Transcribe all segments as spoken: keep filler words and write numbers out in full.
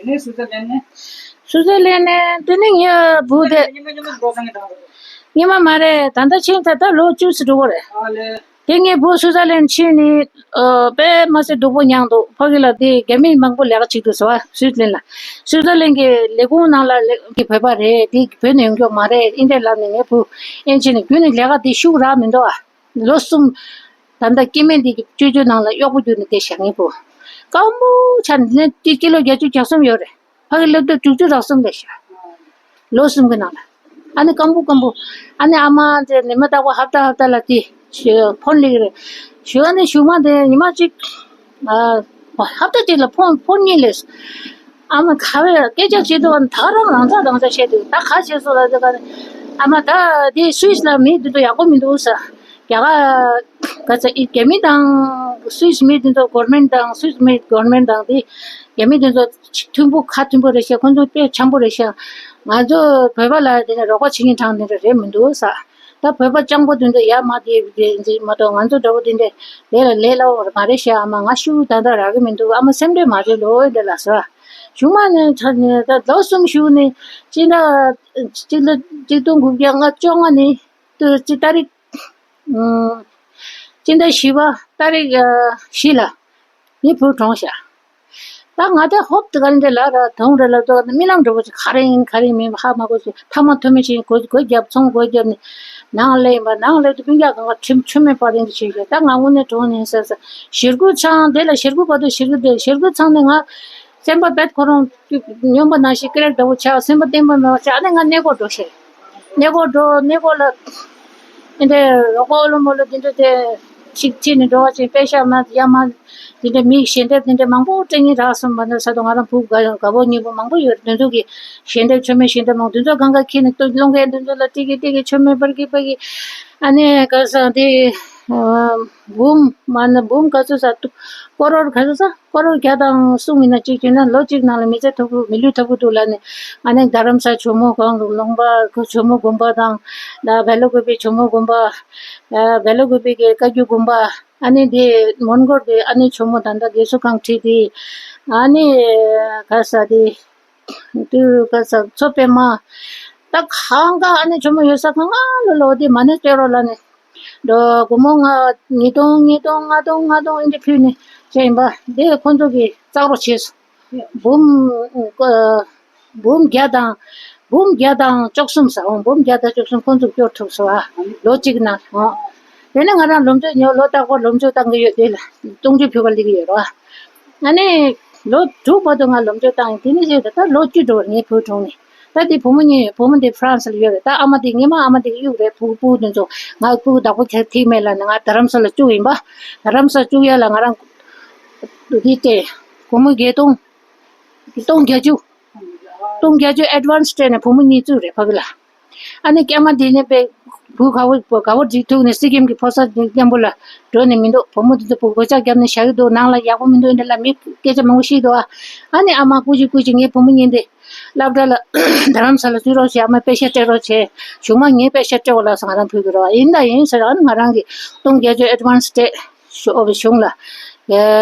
ངས་སུ་ཚ་ལེན་ནས། སུ་ཚ་ལེན་ནས་དེ་ནི་ངའི་བུ་དེ། ཉི་མ་ཉི་མ་འགྲོ་སང་གི་དང་། ཉི་མ་མ་རེད། ད་ལྟ་ཕྱིན་ད་ལྟ་ལོ་བཅུ་ཙམ་འགྲོ་གི་རེད། ཨ་ལེ། དེ་ངའི་བུ་སུ་ཚ་ལེན་ཕྱིན་ནི། ཨ། དཔེ་མ་སྲིད་སྡུག་པོ་མྱངས་འདུག་ཕ་གི་ལ་དེ་རྒྱ་མི་མང་པོ་ལས་ཀ་བྱེད་འདུག་ཟེར་བ། སུའི་ཙི་ལན་ལ། སུའི་ཙི་ལན་གྱི་ལས་ཁུངས་ནང་ལ་ལས་ཀྱི་བོད་པ་རེད། དེ་བོད་ནས་ཡོང་རྒྱུ་མ་རེད། ཨིན་ཏེ་ལབ་ནས་ངའི་བུ་ཨེན་ཆི་ནས་རྒྱུན་ནས་ལས་ཀ་དེ་ཤུགས་རག་མི་འདུག་ཨ། ལོ་གསུམ། ད་ལྟ་སྐྱེ་དམན་འདི་གི་བཅོས་བཅོས་ནང་ལ་གཡོག་པོ་བརྒྱུད་ནས་བསྡད་བཞག་ངེས་པོ། སྐམ་པོ་ཆགས་ནས་དེ་ཀི་ལོ་བརྒྱད་ཅུ་གྱ་གསུམ་ཡོད་རེད། ཕ་གི་སླེབས་དུས་དྲུག་ཅུ་རེ་གསུམ་རེད་ཤག་ལོ་གསུམ་གྱི་ནང་ལ། ཨ་ནི་སྐམ་པོ་སྐམ་པོ། ཨ་ནི་ཨ་མ་དེ་ཉི་མ་རྟག་པར་ཧབ་ཏ་ཧབ་ཏ་ལ་དེ་ཕོན་སླེབས་ཀྱི་རེད། ཞུ་ཨ་ནི་གཞུག་མ་དེ་ཉི་མ་གཅིག་ཨ། ཧབ་ཏ་གཅིག་ལ་ཕོན་ཕོན་གཉིས་སླེབས། ཨ་མ་ག་བས་སྐད་ཆ་བྱེད་དུས་ད་རང་རང་ཚ་རང་ཚ་བཤད་དུས་ད་ག་བྱེད་སོང་ལ་ཟེར་ག་ནི། ཨ་མ་ད་དེ་སུད་སི་ལ་མི་འདི་ཚོ་ཡག་པོ་མི་འདུག་ཟེར། རྒྱ་གར་ག་ཚ་ཨི་རྒྱ་མི་དང་སུད་སི་མི་འདི་ཚོ་གོར་མེན་དང་སུད་སི་མི་གོར་མེན་དང་དེ་རྒྱ་མི་འདི་ཚོ་མཐུན་པོ་ཁ་མཐུན་པོ་རེད་ཤག་ཁོང་ཚོ་དཔེ་འཆམ་པོ་རེད་ཤག་ང་ཚོ་བོད་པ་ལ་དེ་ནས་རོགས་པ་བྱེད་མཁན་གྲངས་དེ་འདྲ་རེད་མི་འདུག་ཟེར། ད་བོད་པ་སྤྱང་པོ་དེ་འདྲ་ཡར་མར་དེ་དེ་འཛིན་མ་གཏོགས་ང་ཚོ་འདྲ་པོ་དེ་འདྲ་ལས་ལ་ལས་སླ་བོ་མ་རེད་ཤག་ཨ་མ་ང་ཤུགས་ད་ལྟ་རག་གི་མི་འདུག་ཨ་མ་སེམས་ཁྲལ་མ་བྱེད་ལོ་འདྲ་ལ་ཟེར། གཞུག་མ་ནས་ད་ལོ་གསུམ་གཞུག་ནས་སྤྱི་ཟླ་གཅིག་ལ་གཅིག་སྟོང་དགུ་བརྒྱ་ལྔ་བཅོ་ལྔ་ནས་ཏུ་སྤྱི་ཏ་རིག་ཨུམ། སྤྱི་ཟླ་བཞི་པ་ཏ་རིག་ཨ་བཞི་ལ་ངའི་བུ་གྲོངས་ཤག་ད་ང་དེ་ཧོབ་ཏེ་ག་རེ་འདྲ་ལབ་ར་དུང་རེ་ལབ་དུས་རྨི་ལམ་འདྲ་པོ་ཞིག་ག་རེ་ཡིན་ག་རེ་མིན་ཧ་མ་གོ་ཞིག་ཐ་མ་ཐུ་མི་ཞིག་སྒོ་སྒོ་བརྒྱབ་ཚོང་སྒོ་བརྒྱབ་ནས་ནང་སླེབས་ཡིན་པ། ནང་སླེབས་དུས་སྤུན་ཀྱག་གང་ག་ཁྲིམས་ཆོ་མེད་པར་རིན་དུ་བྱེད་ཤག་ད་ང་དངོས་གནས་གྲོངས་ནས་ཟེར་ཟེར། ཞེ་དགུ་ཚང་དེ་ལ་ཞེ་དགུ་བར་དུ་ཞེ་དགུ་དེ་ཞེ་དགུ་ཚང་ནས་ང་སེམས་པ་རྦད་ཁོ་རང་སྨྱོན་པ་ནང་བཞིན་ཀེ་རེག་འདྲ་པོ་ཆགས། སེམས་པ་བརྟན་པོ་མེད་པ་ཆགས། ཨ་ནི་ང་གནས་སྐོར་འགྲོ་ཤེས། གནས་སྐོར་འགྲོ། གནས་སྐོར་ལ་འདི་འདྲའི་རོགས་པ་ཨོ་ལོ་མོ་ལོ་འདི་འདྲ་དེ་ཅིག་ཁྲིད་ནས་འགྲོ་བ་ཅིག་པེ་ཤ་མ་ཡ་མ་འདི་འདྲ་མིག་ཞལ་འདེབས་འདི་འདྲ་མང་པོ་སྤྲད་ངེས་རག་སོང་། མ་ནི་ས་དོ་ང་རང་བུ་དགའ་དགའ་པོ་ཉེ་པོ་མང་པོ་ཡོད། འདི་ཚོ་གི་ཞལ་འདེབས་མཆོད་མེ་ཞལ་འདེབས་མང་འདི་ཚོ་གང་ག་ཁྱེར་ནས་ལྟོ་སློང་མཁན་འདི་ཚོ་ལ་ཏི་གི་ཏི་གི་མཆོད་མེ་པར་གི་པར་གི་ཨ་ནི་ག་ས་འདི་འབུམ་མ་ནི་འབུམ་ག་ཚོད་ས་ཀོ་རོར་ག་ཚོད་ས། སྐོར་རོ་བརྒྱ་དང་གསུམ་ཡིན་ན་གཅིག་བྱས་ན་ལོ་གཅིག་ནང་ལ་མི་ཚེ་ཐོབ་གི་མི་ལུས་ཐོབ་གི་འདུག་ལབ་ནས། ཨ་ནི་རྡ་རམ་ས་ཇོ་མོ་གང་ལུང་པ་ཇོ་མོ་དགོན་པ་དང་། ད་བེ་ལོ་ཀུ་པེ་ཇོ་མོ་དགོན་པ། ཨ་བེ་ལོ་ཀུ་པེ་གི་བཀའ་བརྒྱུད་དགོན་པ། ཨ་ནི་དེ་མོན་གྷོར་གི་ཨ་ནི་ཇོ་མོ་ད་ལྟ་དགེ་ཚུལ་ཁང་ཁྲིད་དེ། ཨ་ནི་ག་ས་དེ་དུས་ག་ས་མཚོ་པདྨ། ད་གང་ག་ཨ་ནི་ཇོ་མོ་ཡོད་ས་གང་ག་ལོ་ལོ་དེ་མ་ཎི་སྤྲད་རོགས་ལབ་ནས། འགྲོ་སྒོར་མོ་ང་ཉིས་སྟོང་ཉིས་སྟོང་ལྔ་སྟོང་ལྔ་སྟོང་ཨིན་དེ་ཕུལ་ནས་བྱས་ཡིན་པ། དེ་ཁོང་ཚོ་གིས་བཙག་རོགས་བྱས་སོང་། འབུམ་ཨ་འབུམ་བརྒྱ་དང་འབུམ་བརྒྱ་དང་བཅུ་གསུམ་ཟེར་འོང་། འབུམ་བརྒྱ་དང་བཅུ་གསུམ་ཁོང་ཚོ་སྐྱོར་ཐུབ་སོང་ཨ། ལོ་གཅིག་ནང་འོང་། དེ་ནས་ང་རང་ལོ་མཆོད་ཉོ་ལོ་རྟག་པར་ལོ་མཆོད་བཏང་གི་ཡོད། དེ་ལ་སྟོང་མཆོད་ཕུལ་བ་སླེབས་ཀྱི་ཡོད་རེད་བ། ཨ་ནི་ལོ་དྲུག་བར་དུ་ང་ལོ་མཆོད་བཏང་ཡིན། དེ་ནས་བྱས་ད་ལྟ་ལོ་བཅུ་འགྲོ་བར་ངའི་བུ་གྲོངས་ནས། ད་དེ་བུ་མོ་གཉིས་བུ་མོ་དེ་ཧྥ་རན་སི་ལ་ཡོད་རེད། ད་ཨ་མ་དེ་ངའི་མ་ཨ་མ་དེ་གི་གཡུག་རེད། ཕྲུ་གུ་ཕྲུ་གུ་དེ་ཚོ་ང་ཕྲུ་གུ་བདག་པོ་ཁྱེར་ཐིག་མེད་ལ་ནི་ང་རྡ་རམ་ས་ལ་བཅུག་ཡིན་པ། རྡ་རམ་ས་བཅུག་ཡ་ལ་ང་རང་དེ་སྤྲད། སྒོར་མོ་བརྒྱད་སྟོང་སྟོང་བརྒྱད་ཅུ་སྟོང་བརྒྱད་ཅུ་ཨེ་ཌི་ཝན་སི་སྤྲད་ནས་བུ་མོ་གཉིས་བཙུགས་རེད་ཕ་གི་ལ། ཨ་ནི་སྐྱེས་མ་དེ་ནས་པའི་བུ་ག་བོ་ག་བོ་འགྲིག་ཐུག་ནས་སི་ཀིམ་གྱི་ཕོ་གསར་མཉམ་པོ་ལ་འགྲོ་ནས་མི་འདུག་བུ་མོ་དེ་ཚོ་བུ་གོ་ཆ་བརྒྱབ་ནས་བཞག་གི་འདུག་ནང་ལ་ཡག་པོ་མི་འདུག་འདི་ལ་མི་སྐད་ཆ་མང་པོ་བཤད་འདུག་ཨ་ནི་ཨ་མ་སྐུ་མཁྱེན་སྐུ་མཁྱེན་ངའི་བུ་མོ་གཉིས་འདི་སློབ་གྲྭ་ལ་རྡ་རམ་ས་ལ་འཛུལ་རོགས་བྱེད། ཨ་མ་པེ་ཤ་སྤྲད་རོགས་བྱེད། གཞུག་མ་ངས་པེ་ཤ་སྤྲད་འོ་ལ་ང་རང་ཕུལ་གི་རོགས། ཡིན་ད་ཡིན་ཟེར། ཨ་ནི་ང་རང་གིས་སྟོང་བརྒྱད་ཅུ་ཨེ་ཌི་ཝན་སི་སྤྲད་ཤོག་གཞུང་ལ་ཡ་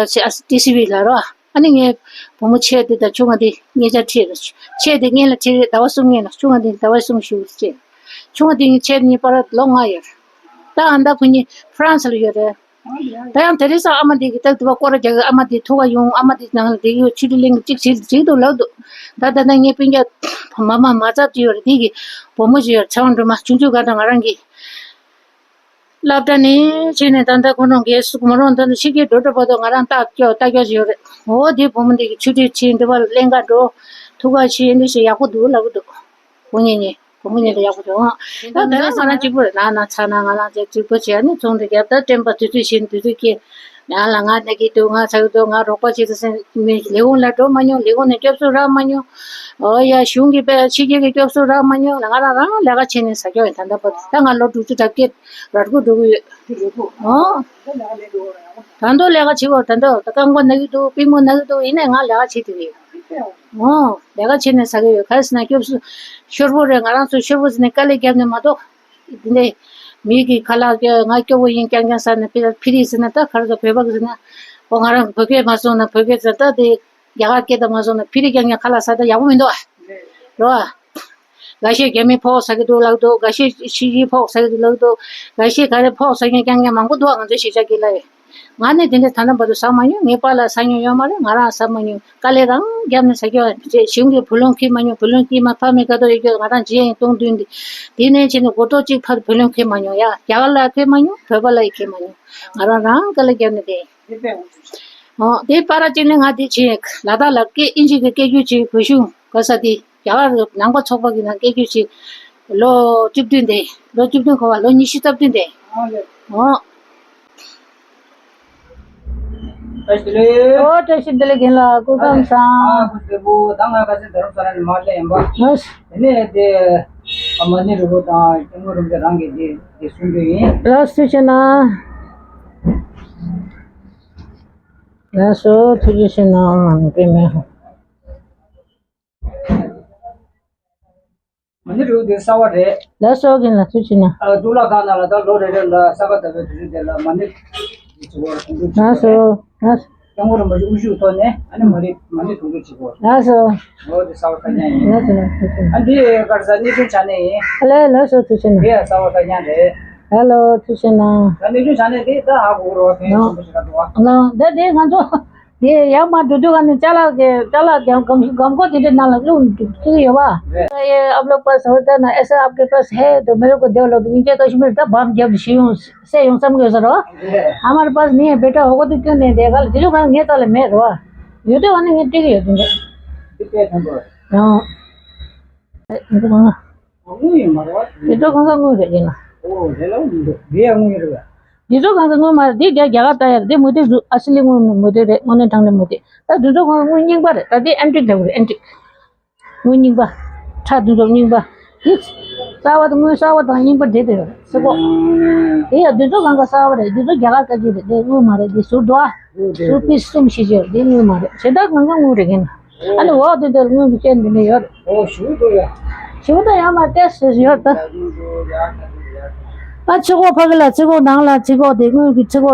ཨ་ཏི་སི་ཝི་ལ་རོགས། ཨ་ནི་ངའི་བུ་མོ་ཆེ་དེ་དང་ཆུང་བ་དེ་ཉེ་ཆར་ཁྲིད་རེད། ཆེ་དེ་སྔོན་ལ་ཁྲིད་རེད། ཟླ་བ་གསུམ་སྔོན་ལ། ཆུང་བ་དེ་ཟླ་བ་གསུམ་བཞུགས་རེད། ཆུང་བ་དེ་ངའི་ཆེ་གཉིས་བར་ལོ་ལྔ་ཡོད་རེད། ད་ཨ་མདའ་ཁོ་གཉིས་ཧྥ་རན་སི་ལ་ཡོད་རེད། ད་ཡང་དེ་རིང་སང་ཨ་མ་དེ་གི་ད་དུ་བ་སྐོར་ར་རྒྱག་གི། ཨ་མ་དེ་ཐུག་ག་ཡོང་། ཨ་མ་དེ་ནང་ལ་བསྡད་ཡོད། ཆུ་ཊི་གླེང་གི་གཅིག་བྱེད་ཅིག་ཏུ་ལབ་འདུག་ད་ད་ལྟ་ངའི་སྤུན་ཀྱག་མ་མ་མ་ཚབ་ཅིག་ཡོད་རེད། དེ་གི་བུ་མོ་ཅིག་ཡོད་རེད། ཚེ་དབང་སྒྲོལ་མ་ཆུང་ཆུང་ག་འདྲ་ང་རང་གི་སློབ་གྲྭ་ནས་ཕྱིན་ནས་ད་ལྟ་ཁོ་རང་གི་སུ་མོ་རང་ད་ནི་ཕྱི་རྒྱལ་འགྲོ་འགྲོ་བར་དུ་ང་རང་ལྟ་སྐྱོ་ལྟ་སྐྱོ་ཞིག་ཡོད་རེད། འོ་དེ་བུ་མོ་འདི་གི་ཆུ་ཊི་ཕྱིན་འདི་བར་གླེང་ག་འགྲོ་ཐུག་ག་ཕྱིན་འདི་ཞིག་ཡག་པོ་འདུག་ལབ་གི་འདུག་བུ་གཉིས་གཉིས་བུ་མོ་གཉིས་ལ་ཡག་པོ་འདུག་ད་དེ་རིང་ང་རང་གཅིག་པུ་རེད། ན་ན་ཚ་ན་ང་རང་ཚེ་གཅིག་པུ་བྱས་ནས་ཚོང་འདི་རྒྱབ། ད་སྤྲིན་པ་དུས་ཚོད་ཕྱིན་དུས་ཚོད་ཀྱི་ཡང་ལ་ང་ད་གི་འདུག་ང་ཚ་གི་འདུག་ང་རོགས་པ་བྱེད་དུ་སེམས་མི་ལས་ཁུངས་ལ་འགྲོ་མ་མྱོང་། ལས་ཁུངས་ནས་སྐྱོབ་གསོ་རག་མ་མྱོང་། ཨོ་ཡ་གཞུང་གི་པའི་ཕྱི་རྒྱལ་གྱི་སྐྱོབ་གསོ་རག་མ་མྱོང་ལ། ང་རང་རང་ལས་ཀ་བྱས་ནས་ཟ་སྐྱོ་ཡིན། ད་ལྟ་བར་དུ་ད་ང་ལོ་དྲུག་ཅུ་གྲངས་ཀྱི་ར་སྒོ་འགྲོ་གི་ཡོད། ཨོ། ད་དུང་ལས་ཀ་བྱེད་དགོས། ད་དུང་ད་རྐང་པ་ན་གི་འདུག་པུས་མོ་ན་གི་འདུག་ཡིན་ནའི་ང་ལས་ཀ་བྱེད་དེ་གི་ཡོད། ཨོ། ལས་ཀ་བྱས་ནས་ཟ་གི་ཡོད། ག་རེ་ཟེར་ན་སྐྱོབ་གསོ་ཤོར་བོ་རེད། ང་རང་ཚོ་ཤོར་བོ་ཟེར་ནས་དཀའ་ལས་བརྒྱབ་ནས་མ་གཏོགས། དེ་ནས་མི་གི་ཁ་ལག་ང་སྐྱོ་བོ་ཡིན་རྐྱང་རྐྱང་ཟ་ནས་ཕི་ཕི་རི་ཟེར་ན་ད་ག་རེ་ཟེར། བོད་པ་གི་ཟེར་ན་ཨོ་ང་རང་བོད་སྐད་མ་སོང་ན་བོད་སྐད་ཟེར་ད་དེ། རྒྱ་གར་སྐད་དུ་མ་སོང་ན་ཕི་རི་རྐྱང་རྐྱང་ཁ་ལག་ཟ་ད་ཡག་པོ་མི་འདུག་ཨ། རོ། འགའ་ཤས་རྒྱ་མི་ཕོག་ཟ་གི་འདུག་ལབ་འདུག་འགའ་ཤས་ཕྱི་རྒྱལ་ཕོག་ཟ་གི་འདུག་ལབ་འདུག་འགའ་ཤས་ག་རེ་ཕོག་ཟ་མཁན་རྐྱང་རྐྱང་མང་པོ་འདུག་ང་ཚོའི་གཞིས་ཆགས་ཀྱི་ལ། ང་ནི་དེ་འདྲ་ད་ལྟ་བར་དུ་ཟ་མ་མྱོང་། ངའི་པཱ་ལགས་ཟ་མྱོང་ཡོད་མ་རེད། ང་རང་ཟ་མ་མྱོང་། དཀའ་ལས་རང་བརྒྱབ་ནས་ཟ་རྒྱུ་རེད། གཞུང་གིས་བུ་ལོན་འཁྱེར་མ་མྱོང་། བུ་ལོན་འཁྱེར་མ་ཕ་མའི་ཁ་ཐོག་ཡོད་རྒྱུ་ང་རང་རྗེས་ཡིན་སྟོང་བདུན་འདི། དེ་ནས་བྱས་ནས་མགོ་ཐོག་གཅིག་ཕར་བུ་ལོན་འཁྱེར་མ་མྱོང་ཡ། རྒྱ་གར་ལ་འཁྱེར་མ་མྱོང་། བོད་པ་ལ་ཡི་འཁྱེར་མ་མྱོང་། ང་རང་རང་དཀའ་ལས་བརྒྱབ་ནས་བསྡད། ཨོ་དེ་པར་གཅིག་ནས་ང་དེ་བྱས་ལ་དྭགས་ལ་སྐད་ཨིན་ཇི་གི་སྐད་སྒྱུར་བྱས། བོད་གཞུང་ག་ས་དེ་རྒྱ་གར་ནང་པ་ཚོགས་པ་གི་ནང་སྐད་སྒྱུར་བྱས། ལོ་བཅུ་བདུན་དེ་ལོ་བཅུ་བདུན་གོ་བ་ལོ་ཉི་ཤུ་རྩ་བདུན་དེ། ཨོ། བཀྲ་ཤིས་བདེ་ལེགས། ཨོ་བཀྲ་ཤིས་བདེ་ལེགས། རྒན་ལགས་སྐུ་ཁམས་བཟང་། ཨ་སྐུ་གཟུགས་བདེ་པོ། ད་ང་ཁ་སང་རྡ་རམ་ས་ལ་ནས་མར་སླེབས་ཡིན་པ། ལགས། དེ་ནས་དེ་ཨ་མ་ནི་རི་བོ་དང་སྐྱབས་མགོན་རིན་པོ་ཆེ་རང་གིས་དེ་དེ་གསུང་རྒྱུ་ཡིན། ལགས་སོ་ཐུགས་རྗེ་གནང་། ལགས་སོ་ཐུགས་རྗེ་གནང་། ཨ་མ་ནི་རི་བོ་དེ་གསར་བ་རེད། ལགས་སོ་རྒན་ལགས་ཐུགས་རྗེ་གནང་། ཨ་གཙུག་ལག་ཁང་ནང་ལ་ད་ལོ་རེ་རེ་ལ་ས་ག་ཟླ་བའི་དུས་ཚོད་དེ་ལ་མ་ཎི་གི་ཚོགས་པ་དུང་སྒྲུབ་བྱེད། ལགས་སོ། ལགས་སོ། སྐྱབས་མགོན་རིན་པོ་ཆེ་དབུ་བཞུགས་ཐོག་ནས་ཨ་ནི་མ་ཎི་མ་ཎི་དུང་སྒྲུབ་བྱེད་དགོས། ལགས་སོ། འོ་དེ་གསར་བ་ཐ་སྙད་ཡིན། ལགས་སོ་ལགས་སོ། ཨ་འདི་གར་ས་གནས་ཆུང་ཆ་ནས་ཡིན། ལགས་ལགས་སོ་ཐུགས་རྗེ་གནང་། དེ་ཡང་གསར་བ་ཐ་སྙད་རེད། ཧ་ལོ་ཐུགས་རྗེ་གནང་། ད་གནས་ཆུང་ཆ་ནས་དེ་ད་ཧ་གོ་རོགས་ཕན་ཡོན་ཆེན་པོ་ཞིག་རག་འདུག་ཨ། ལགས་ད་དེ་ང་ཚོ། དེ་ཡར་མར་འགྲོ་དུས་ཀ་ནས་ཅ་ལག་གི་ཅ་ལག་ཀྱང་སྒམ་སྒམ་གོ་དེ་འདྲའི་ནང་ལ་བླུགས་བཅུག་གི་ཡོད་པ། ये आप लोग पास होता ना, ऐसा आपके पास है तो मेरे को दे लो, नीचे कश्मीर था, बांध दिया, शियों से यूं समझ सर। हमारे पास नहीं है बेटा, होगा तो क्यों नहीं देगा? दिलो का नहीं तो ले मैं रो। ये तो वाने ये ठीक है तुम। हाँ। དངུལ་ཡིན་མ་རེད་བ། དེ་ཚོ་གང་ག་དངུལ་རེད་ཡིན་ན། ཨོ་དེ་ལ་དངུལ་འདུག་དེ་ཡང་དངུལ་རེད་བ། དེ་ཚོ་གང་ག་དངུལ་མ་རེད། དེ་རྒྱ་རྒྱ་གར་ལྟ་ཡ་རེད། དེ་མུ་ཏིག་གཟུགས་ཨ་སི་ལི་དངུལ་མུ་ཏིག་རེད། དངོས་གནས་དྲང་གནས་མུ་ཏིག་ད་དེ་ཚོ་གང་ག་དངུལ་རྙིང་པ་རེད། ད་དེ་ཨན་ཊིག་ལབ་རེད། ཨན་ཊིག་དངུལ་རྙིང་པ། ཁྲ་དེ་ཚོ་རྙིང་པ། དེ་གསར་བ་དང་དངུལ་གསར་བ་དང་རྙིང་པ་འདྲེས་བསྡད་ཡོད་རེད། སེ་གོ་དེ་ཡང་དེ་ཚོ་གང་ག་གསར་བ་རེད། དེ་ཚོ་རྒྱ་གར་སྐད་ཀྱི་རེད། དེ་དངུལ་མ་རེད། དེ་ཟུར་དུ་ཨ། ཟུར་པིས་གསུམ་བཞི་ཅིག་ཡོད་རེད། དེ་དངུལ་མ་རེད། གཞན་དག་གང་ག་དངུལ་རེད་ཡིན་ན། ཨ་ནི་འོག་དེ་འདིར་དངུལ་གྱི་ཅན་འདི་འདྲ་ཡོད་རེད། ཨོ་ཞུ་དགོས་ཡ། ཞུ་དང་ཡང་མ་ཏེས་ཏེས་ཡོད་ད། ཨ་ཚི་གོ་ཕ་གི་ལ་ཚི་གོ་ནང་ལ་ཚི་གོ་དེ་དངུལ་གྱི་ཚི་གོ་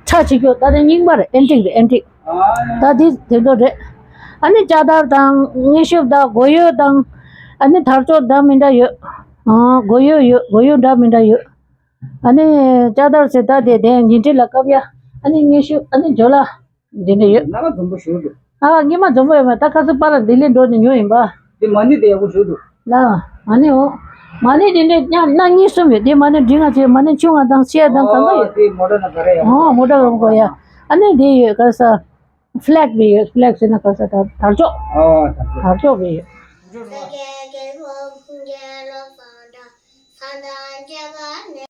ཁྲ་ཆི་གྱོ་ད་དེ་རྙིང་པ་རེད། ཨན་ཊིག་རེད། ཨན་ཊིག་ད་དེ་དེ་འདྲ་རེད། ཨ་ནི་ལྕགས་དར་དང་དངོས་ཤུབས་དང་གོ་ཡོ་དང་ཨ་ནི་དར་ལྕོག་འདྲ་མི་འདྲ་ཡོད། ཨ་གོ་ཡོ་ཡོད། གོ་ཡོ་འདྲ་མི་འདྲ་ཡོད། ཨ་ནི་ལྕགས་དར་ཟེར་ད་དེ་དེ་ཉིན་ཁྲི་ལ་བཀབ་ཡ། ཨ་ནི་དངོས་ཤུབས། ཨ་ནི་ཇོ་ལ། འདི་འདྲ་ཡོད། ང་ལ་འཛོམས་པོ་ཞུ་འདུག་ཨ་སྔོན་མ་འཛོམས་པོ་ཡོད་མ་ད་ཁ་སང་པ་ར་ལྡི་ལི་འགྲོ་ནས་ཉོ་ཡིན་པ། དེ་མ་ཎི་དེ་ཡག་པོ་ཞུ་འདུག་ལ། མ་ཎི་འོ། མ་ཎི་དེ་འདྲ་ཉག་སྣ་གཉིས་གསུམ་ཡོད། དེ་མ་ཎི་འབྲིང་ང་ཚོའི་མ་ཎི་ཆུང་ང་དང་སེ་ཡ་དང་གང་ག་ཡོད། དེ་མོ་ཊ་ན་ག་རེ་ཡག་པོ། ཨོ་མོ་ཊ་རོང་གོ་ཡ། ཨ་ནི་དེ་ཡོད་ག་ས། ཕི་ལེག་བི་ཡོད། ཕི་ལེག་ཟེར་ན་ག་ས་དར་དར་ལྕོག་ཨོ་དར་ལྕོག་དར་ལྕོག་བི་ཡོད།